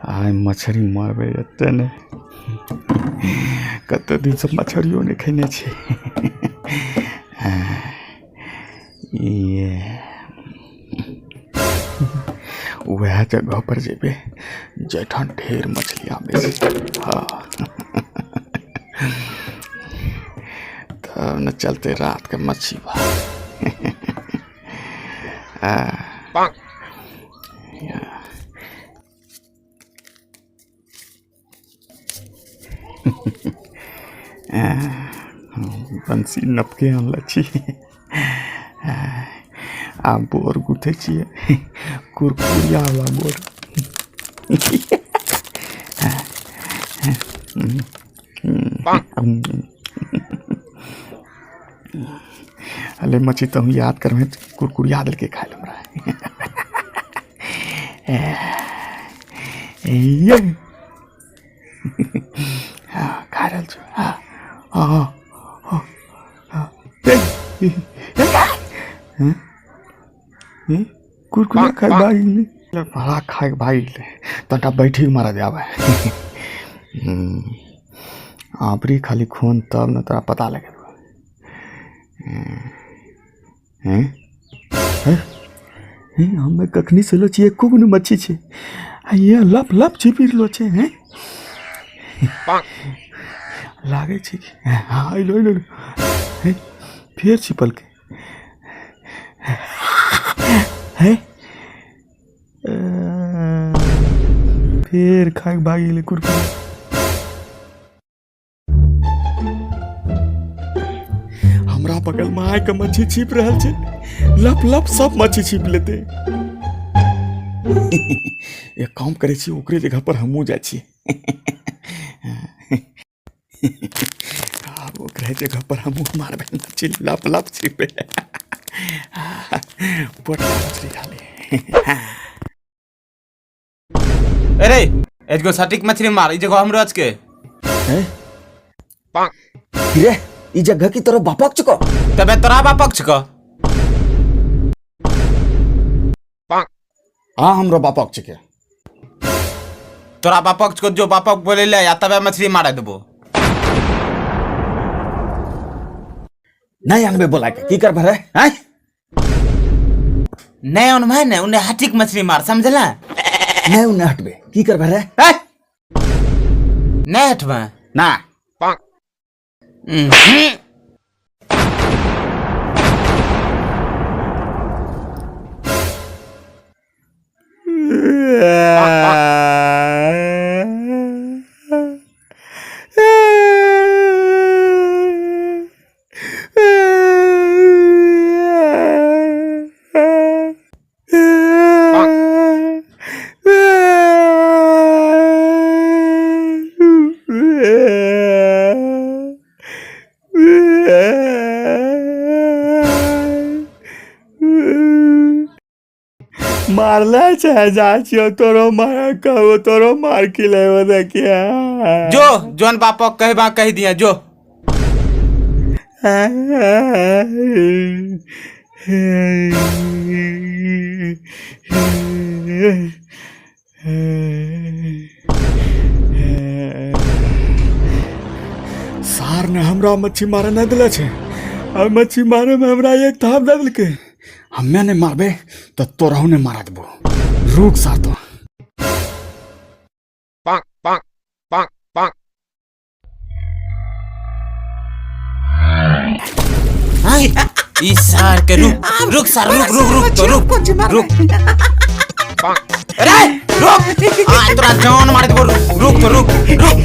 आइ मछरी मारबै एते ने, कते दिन से मछरियो नहि खेने छी। ये वएह जगह पर जेबै जैठाम ढेर मछली आबै छै। हाँ, तब ने चलते रात के मच्छी भात। बंसी नपके आनले छी, आ बोर गुथै छियै कुरकुरिया वाला बोर। अले मछली तो हम याद करबे, कुरकुरिया देलकै खाय लए हमरा। ये हाँ, खा रहल छी। हाँ हाँ हाँ हाँ, कुरकुरिया खाय भाग गेलै, बड़ा खाय भाग गेलै। तनिटा बैठी मारा जाबे आबरी खाली खून, तब ने तोरा पता लगे। हैं हैं, हमे कखनी से लो छियै, एको गो ने मच्छी छै, आ ये लप लप छिपि रहलो छै। हैं, लागै छै कि हाँ, अइलो अइलो, हैं, फेर छिपलकै। हैं, फेर खाके भागि गेलै कुरकुरा। हमरा बगल में आके मच्छी छिप रहल छै, लप लप सब मच्छी छिप लेते। एक काम करै छी, ओकरे जगह पर हमहूँ जाइ छी। आब ओकरे जगह पर हमहूँ मारबै मच्छी, लप लप छिपे बड़ मछली खाली। अरे एजगो सटीक मछली मार, ई जगह हमरो के हैं रे, ई जगह की तोरा बापक चको? तबे तोरा बापक छको। हाँ, हमरो बापक छके। तोरा बापक छको, जो बापक बोले ले या तबे मछली मारे देबो। नहीं आनबे बोला के की करबे रे? हैं, नहीं उनमें ने उन्हें हटिक मछली मार, समझला? नहीं उन्हें हटबे, की करबे रे? हैं, नहीं हटबे ना। मारले छै, जा छियो तोरो मार कहबो, तोरो मार खिलेबो देखिया। जो जोन बापक कहबा कह दिया जो। सार ने हमरा मच्छी मारे नहीं दिले छै, आ मच्छी मारे में हमरा एक थाप दे देलकै। हमे नहीं मारबे तो तोराहु नहीं मारा देबो, रुक सार तो। ई सार के रुक रुक सार, रुक रुक रुक तो रुक रुक, अरे रुक, आ तोरा जान मार देबो, रुक रुक तो रुक रुक।